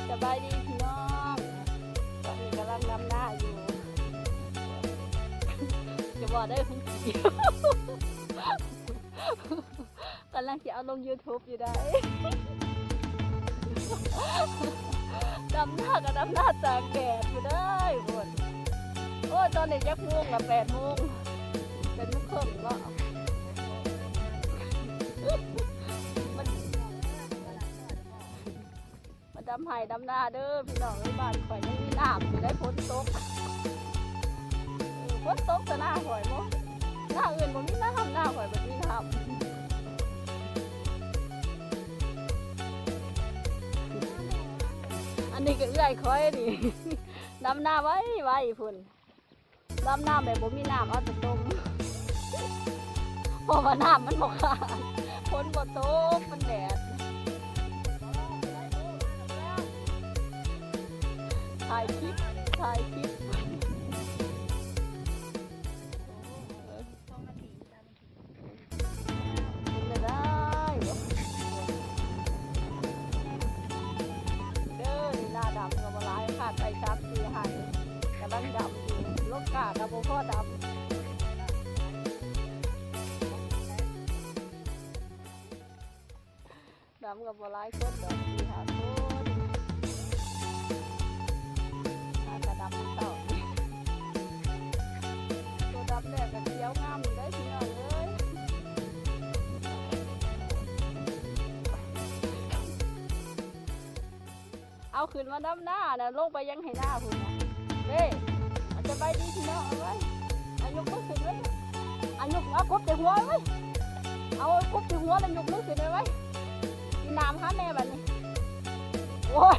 ສະບາຍດີພີ່ນ້ອງ ຕອນນີ້ກຳລັງດຳນາຢູ່ ຢ່າວ່າໄດ້ ກຳລັງຊິເອົາລົງຢູທູບຢູ່ໄດ໋ ດຳນາກໍດຳນາຕາກແດດພຸ້ນເດີພຸ້ນ ໂອ້ຍ ຕອນນີ້ຈັກໂມງລະ ແປດໂມງ ແປດໂມງເຄິ່ງເນາະ ມັນ ມາດຳໄຮ່ດຳນາເດີພີ່ນ້ອງເອີຍ ບ້ານຂ້ອຍຍັງມີນ້ຳຢູ່ໄດ໋ ຝົນຕົກ ເອີ ຝົນຕົກແຕ່ໜ້າຂ້ອຍບໍ່ ໜ້າອື່ນບໍ່ມີນ້ຳ ໜ້າຂ້ອຍບັດມີນ້ຳ ອັນນີ້ກໍເອື້ອຍຂ້ອຍນີ້ ດຳນາໄວໆພຸ້ນ. ດຳນ້ຳແບບບໍ່ມີນ້ຳ ເອົາແຕ່ຕົມ ເພາະວ່ານ້ຳມັນບໍ່ຂາດ ຝົນບໍ່ຕົກ ມັນແດດ ຖ່າຍຄລິບ ຖ່າຍຄລິບ ເປັນໄດ້ ເດີ ນີ້ໜ້າດຳກໍບໍ່ຫຼາຍ ຂາດໄປສາມສີ່ໄຮ່ ກຳລັງດຳຢູ່ ລົງກ້າກໍບໍ່ພໍດຳ ດຳກໍບໍ່ຫຼາຍຄົນດອກ ສີ່ຫ້າຄົນ ຫາກະດຳເຂົ້າ ໂຕດຳແລ້ວກໍຂຽວງາມຢູ່ເດ້ພີ່ນ້ອງເອີຍ ເອົາຂຶ້ນມາດຳນານະ ລົງໄປຍັງໄຮ່ນາພຸ້ນນະ ເດ້ ສະບາຍດີພີ່ນ້ອງເອີຍ ອາ ຍົກມືຂຶ້ນເວີຍ ອາ ຍົກ ເອົາກົບໃສ່ຫົວເວີຍ ເອົາກົບໃສ່ຫົວແລ້ວຍົກມືຂຶ້ນເວີຍ ຊິໜາມຫາແມ່ບັດນີ້ ໂອ້ຍ